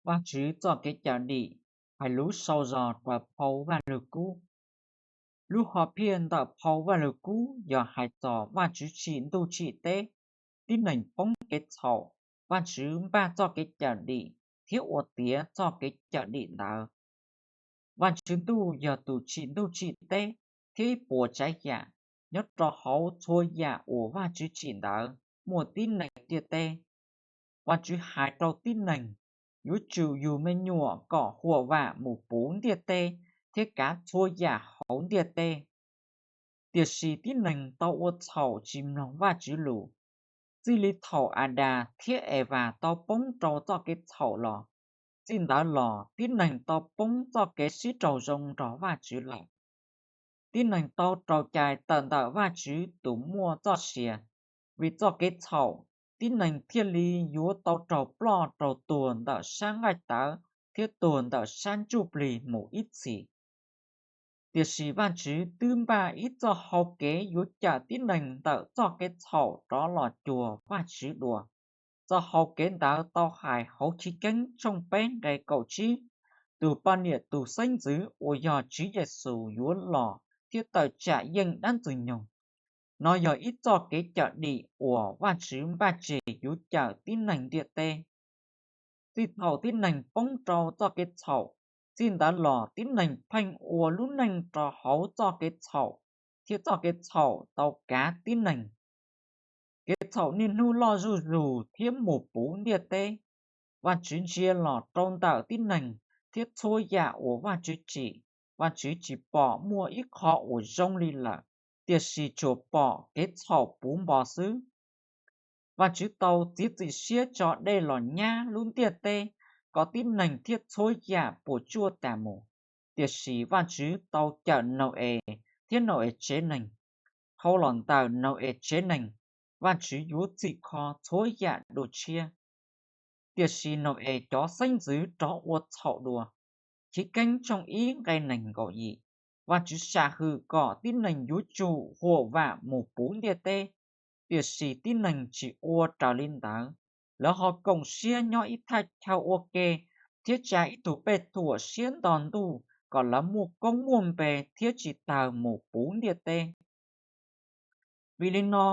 Vajtswv txoj kev cawm dim hais lus sau zog raws phau Vajluskub. Lub hom phiaj ntawm phau Vajluskub yog hais txog Vajtswv tsim ntuj tsim teb, tib neeg poob kev txhaum, Vajtswv npaj txoj kev cawm dim thiab ua tiav txoj kev cawm dim ntawd. Vajtswv Ntuj yog tus tsim ntuj tsim teb thiab ib puas tsav yam. Nyob rau hauv txhua yam uas Vajtswv tsim ntawd muaj tib neeg ntiaj teb. Vajtswv hais rau tib neeg yuav tsum yug me nyuam kom huam vam mus puv ntiaj teb thiab kav txhua yam hauv ntiaj teb. Tiam sis tib neeg tau ua txhaum tsis mloog Vajtswv lus. Txij li thaum Adas thiab Evas tau poob rau txoj kev txhaum los, txij ntawd los tib neeg tau poob txoj kev sib raug zoo nrog Vajtswv lawm. Tib neeg tau raug cais tawm ntawm Vajtswv tus muaj txoj sia. Vim txoj kev txhaum, tib neeg thiaj li yuav tau raug ploj raug tuag ntawm sab nqaij tawv thiab tuag ntawm sab ntsuj plig mus ib txhis. Tiam sis Vajtswv twb npaj ib txoj hau kev yuav cawm tib neeg ntawm txoj kev txhaum rov los cuag Vajtswv dua. Txoj hau kev ntawd tau hais hauv Chivkeeb tshooj peb nqe kaum tsib, tus poj niam tus xeeb ntxwv uas yog Tswv Yexus yuav los thiab tawm tsam yeej dab Ntxwg nyoog. Nov yog ib txoj kev cawm dim uas Vajtswv npaj tseg yuav cawm tib neeg ntiaj teb. Txij thaum tib neeg poob rau txoj kev txhaum, txij ntawd los tib neeg pheej ua lub neej rau hauv txoj kev txhaum, thiab txoj kev txhaum tau kav tib neeg. Kev txhaum niaj hnub loj zuj zus thiab mus puv ntiaj teb. Vajtswv ntsia los rau ntawm tib neeg thiab txhua yam uas Vajtswv tsim, Vajtswv tsis pom muaj ib qho uas zoo li lawm, tiam sis tsuas pom kev txhaum puv npo xwb. Vajtswv tau txiav txim siab tso dej los nyab lub ntiaj teb kom tib neeg thiab txhua yam puas tsuaj tas mus. Tiam sis Vajtswv tau cawm Nau-es thiab Nau-es tsev neeg. Dhau los ntawm Nau-es tsev neeg, Vajtswv yuav txhim kho txhua yam dua tshiab. Tiam sis Nau-es cov xeeb ntxwv rov ua txhaum dua. Chivkeeb tshooj ib nqe nees nkaum yim, Vajtswv sam hwm kom tib neeg yuav tsum huam vam mus puv ntiaj teb, tiam sis tib neeg tsis ua raws li ntawd. Lawv ho koom siab nyob ib thaj chaw ua ke thiab tsa ib tug pej thuam siab nto ntuj kom lawv muaj koob muaj npe thiab tsis tawg mus puv ntiaj teb. Vim li no,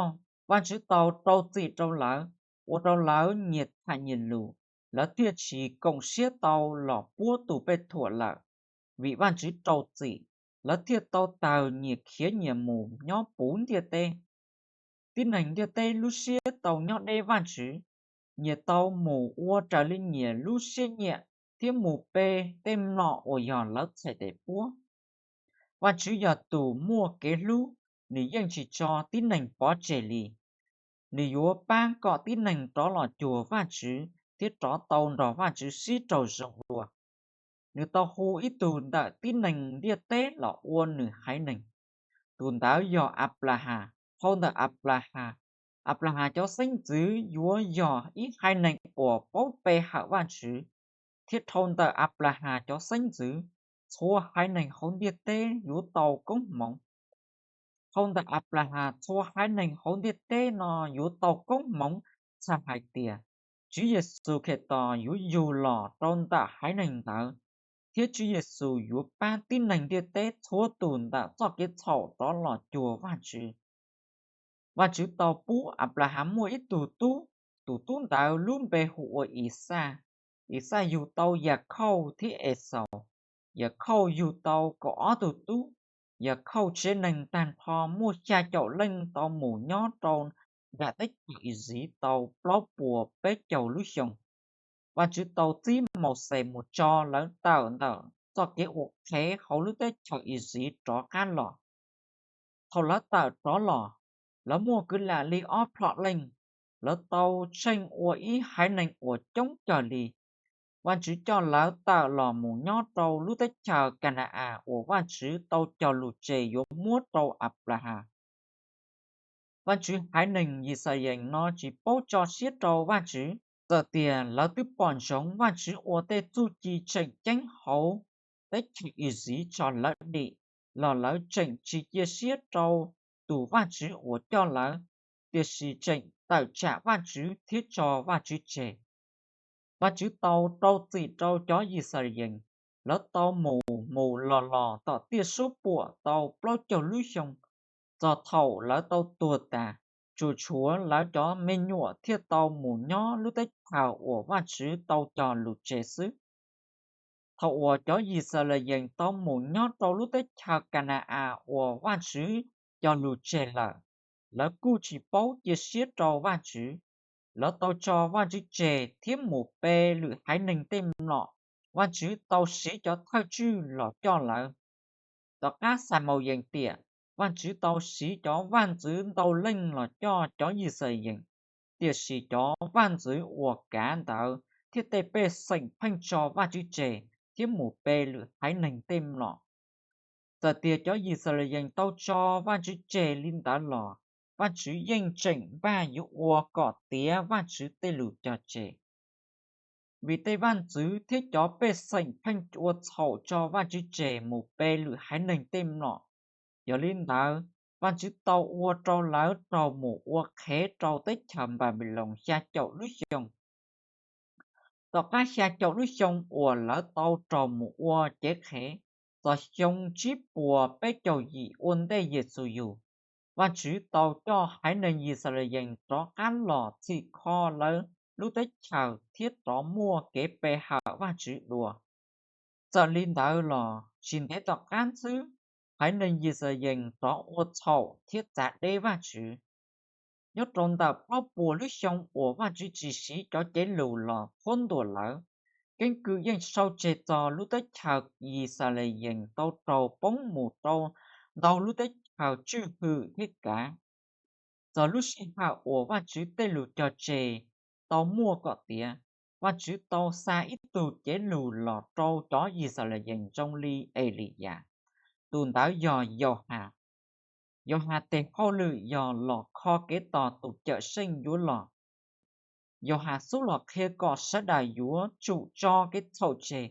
Vajtswv tau rau txim rau lawv, ua rau lawv nyias tham nyias lus, lawv thiaj tsis koom siab tau los puab tus pej thuam lawm. Vim Vajtswv rau txim, lawv thiaj tau tawg nyias khiav nyias mus nyob puv ntiaj teb. Tib neeg ntiaj teb lub siab tau nyob deb Vajtswv, nyias tau mus ua raws li nyias lub siab nyiam thiab mus pe tej mlom uas yog lawv txhais tes puab. Vajtswv yog tus muaj kev hlub, nws yeej tsis tso tib neeg pov tseg li. Nws yuav pab kom tib neeg rov los cuag Vajtswv thiab rov tau nrog Vajtswv sib raug zoo dua. Nws tau hu ib tug ntawm tib neeg ntiaj teb los ua nws haiv neeg. Tus ntawd yog Anplahas. Dhau ntawm Anplahas, Anplahas cov xeeb ntxwv yuav yog ib haiv neeg uas paub pe hawm Vajtswv, thiab dhau ntawm Anplahas cov xeeb ntxwv, txhua haiv neeg hauv ntiaj teb yuav tau koob hmoov. Dhau ntawm Anplahas txhua haiv neeg hauv ntiaj teb no yuav tau koob hmoov txhais hais tias Tswv Yexus Khetos yuav yug los rau ntawm haiv neeg ntawd, thiab Tswv Yexus yuav pab tib neeg ntiaj teb txhua tus ntawm txoj kev txhaum rov los cuag Vajtswv. Vajtswv tau pub Anplahas muaj ib tug tub, tus tub ntawd lub npe hu ua Ixaj. Ixaj yug tau Yakhauj thiab Exaus. Yakhauj yug tau kaum ob tug tub. Yakhauj tsev neeg tag nrho muaj xya caum leej tau mus nyob rau nram teb chaws Iziv tau plaub puas peb caug lub xyoo. Vajtswv tau txib Mauxes mus tso lawv tawm ntawm txoj kev ua qhev hauv lub teb chaws Iziv rov qab los. Thaum lawv tawm rov los, lawv muaj kwv lam li ob plhom leej. Lawv tau tsheej ua ib haiv neeg uas coob kawg li. Vajtswv coj lawv tawm los mus nyob rau lub teb chaws Ka na-as uas Vajtswv tau cog lus tseg yuav muab rau Anplahas. Vajtswv haiv neeg Yixalayees no tsis paub tso siab rau Vajtswv. Txawm tias lawv twb pom ntsoov Vajtswv ua tej txuj ci tseem ceeb hauv teb chaws Iziv tso lawv dim, los lawv tseem tsis cia siab rau tus Vajtswv uas coj lawv, tiam sis tseem tawm tsam Vajtswv thiab tso Vajtswv tseg. Vajtswv tau rau txim rau cov Yixalayees, lawv tau mus mus los los tom tiaj suab puam tau plaub caug lub xyoo. Txog thaum lawv tau tuag tas, tsuas tshuav lawv cov me nyuam thiaj tau mus nyob lub teb chaws uas Vajtswv tau cog lus tseg xwb. Thaum uas cov Yixalayees tau mus nyob rau lub teb chaws Ka na-as uas Vajtswv cog lus tseg lawm, lawv kuj tsis paub cia siab rau Vajtswv. Lawv tau tso Vajtswv tseg thiab mus pe lwm haiv neeg tej mlom. Vajtswv tau siv cov thawj tswj los coj lawv. Tom qab Xamauyees tiam, Vajtswv tau siv cov vaj ntxwv ntau leej los coj cov Yixalayees, tiam sis cov vaj ntxwv uas kav ntawd thiab tej pej xeem pheej tso Vajtswv tseg thiab mus pe lwm haiv neeg tej mlom. Txawm tias cov Yixalayees tau tso Vajtswv tseg li ntawd los, Vajtswv yeej tseem npaj yuav ua kom tiav Vajtswv tej lus cog tseg. Vim tej vaj ntxwv thiab cov pej xeem pheej ua txhaum tso Vajtswv tseg mus pe lwm haiv neeg tej mlom, yog li ntawd, Vajtswv tau ua rau lawv raug mus ua qhev rau teb chaws Npanpiloos xya caum lub xyoo. Tom qab xya caum lub xyoo uas lawv tau raug mus ua cev qhev, txog xyoo tsib puas peb caug yim ua ntej Yexus yug, Vajtswv tau coj haiv neeg Yixalayees rov qab los txhim kho lawv lub teb chaws thiab rov muaj kev pe hawm Vajtswv dua. Txawm li ntawd los, tsis ntev tom qab xwb, haiv neeg Yixalayees rov ua txhaum thiab txav deb Vajtswv. Nyob rau ntawm plaub puas lub xyoo uas Vajtswv tsis siv cov cev lus los qhuab ntuas lawv, keeb kwm yeej sau tseg txog lub teb chaws Yixalayees tau raug poob mus rau ntau lub teb chaws tswj hwm thiab kav. Txog lub sij hawm uas Vajtswv tej lus cog tseg tau muaj kom tiav, Vajtswv tau xa ib tug cev lus los rau cov Yixalayees zoo li Eliyas, tus ntawd yog Yauhas. Yauhas tes hauj lwm yog los kho kev tos tus Cawmseej yuav los. Yauhas xub los qhia kom sawv daws yuav tsum tso kev txhaum tseg,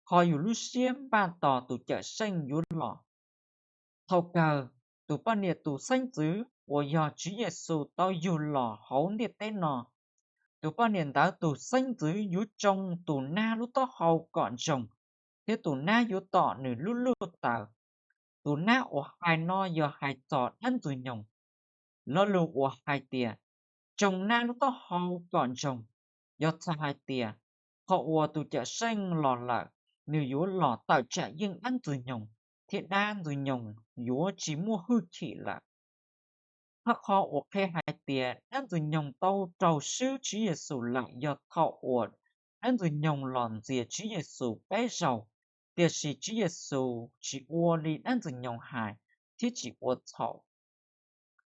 kho yus lub siab npaj tos tus Cawmseej yuav los. Thaum kawg, tus poj niam tus xeeb ntxwv uas yog Tswv Yexus tau yug los hauv ntiaj teb no. Tus poj niam ntawd tus xeeb ntxwv yuav tsoo tus nab lub taub hau kom ntsoog, thiab tus nab yuav tom nws lub luj taws. Tus nab uas hais no yog hais txog dab Ntxwg Nyoog. Lo lus uas hais tias tsoo nab lub taub hau kom ntsoog yog txhais hais tias thaum uas tus Cawmseej los lawm, nws yuav los tawm tsam yeej dab Ntxwg Nyoog, thiab dab Ntxwg Nyoog yuav tsis muaj hwj chim lawm. Thawj qhov uas qhia hais tias dab Ntxwg Nyoog tau raug swb Tswv Yexus lawm yog thaum uas dab Ntxwg Nyoog los ntxias Tswv Yexus peb zaug, tiam sis Tswv Yexus tsis ua li dab Ntxwg Nyoog hais thiab tsis ua txhaum.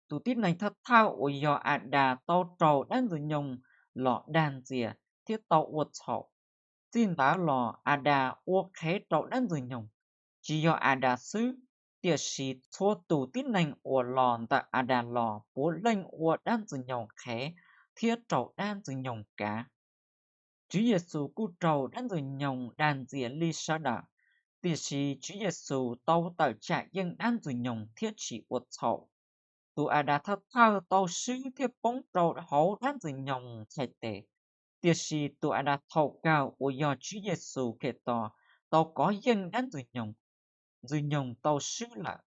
Tus tib neeg thawj thawj uas yog Adas tau raug dab Ntxwg Nyoog los dag ntxias thiab tau ua txhaum. Txij ntawd los Adas ua qhev rau dab Ntxwg Nyoog, tsis yog Adas xwb, tiam sis txhua tus tib neeg uas los ntawm Adas los puav leej ua dab Ntxwg Nyoog qhev thiab raug dab Ntxwg Nyoog kav. Tswv Yexus kuj raug dab Ntxwg Nyoog dag ntxias li sawv daws, tiam sis Tswv Yexus tau tawm tsam yeej dab Ntxwg Nyoog thiab tsis ua txhaum. Tus Adas thawj thawj tau swb thiab poob rau hauv dab Ntxwg Nyoog txhais tes, tiam sis tus Adas thaum kawg uas yog Tswv Yexus Khetos tau kov yeej dab Ntxwg Nyoog, Ntxwg Nyoog tau swb lawm.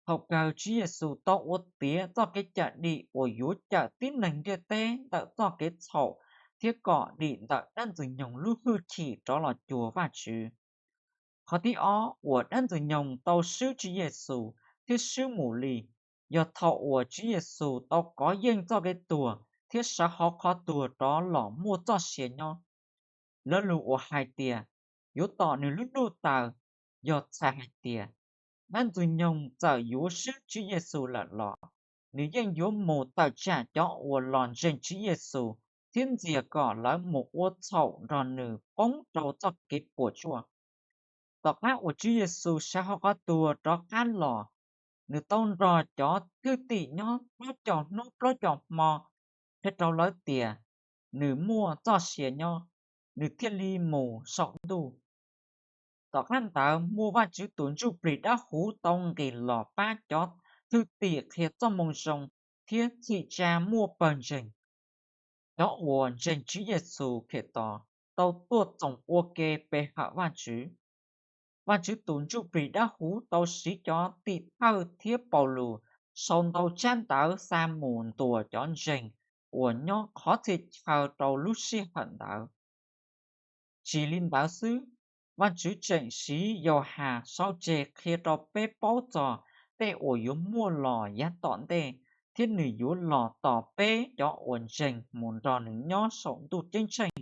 Thaum kawg Tswv Yexus tau ua tiav txoj kev cawm dim uas yuav cawm tib neeg ntiaj teb ntawm txoj kev txhaum thiab kom dim ntawm dab Ntxwg Nyoog lub hwj chim rov los cuag Vajtswv. Qhov thib ob uas dab Ntxwg Nyoog tau swb Tswv Yexus thiab swb mus li, yog thaum uas Tswv Yexus tau kov yeej txoj kev tuag thiab sawv hauv qhov tuag rov los muaj txoj sia nyob. Lo lus uas hais tias yuav tom nws lub luj taws yog txhais hais tias, dab Ntxwg Nyoog txawm yuav swb Tswv Yexus lawm los, nws yeej yuav mus tawm tsam cov uas los ntseeg Tswv Yexus thiab ntxias kom lawv mus ua txhaum nrog nws poob rau txoj kev puas tsuaj. Tom qab uas Tswv Yexus sawv hauv qhov tuag rov qab los, nws tau nrog cov thwj tim nyob plaub caug hnub plaub caug hmo, qhia rau lawv tias nws muaj txoj sia nyob, nws thiaj li mus saum ntuj. Tom qab ntawd muaj Vajtswv tus Ntsujplig Dawbhuv tau nqis los pab cov thwj tim qhia Txojmoo Zoo thiab txhim tsa muaj pawg ntseeg. Cov uas ntseeg Tswv Yexus Khetos tau tuaj txoos ua ke pe hawm Vajtswv. Vajtswv tus Ntsujplig Dawbhuv tau siv cov Tim thawj thiab Paulus sau ntau tsab ntawv xa mus ntuas cov ntseeg uas nyob qhov txhia chaw rau lub sij hawm ntawd. Tsis li ntawd xwb, Vajtswv tseem siv Yauhas sau tseg qhia rau peb paub txog tej uas yuav muaj los yav tom ntej, thiab nws yuav los tos peb cov uas ntseeg mus nrog nws nyob saum ntuj ceeb tsheej.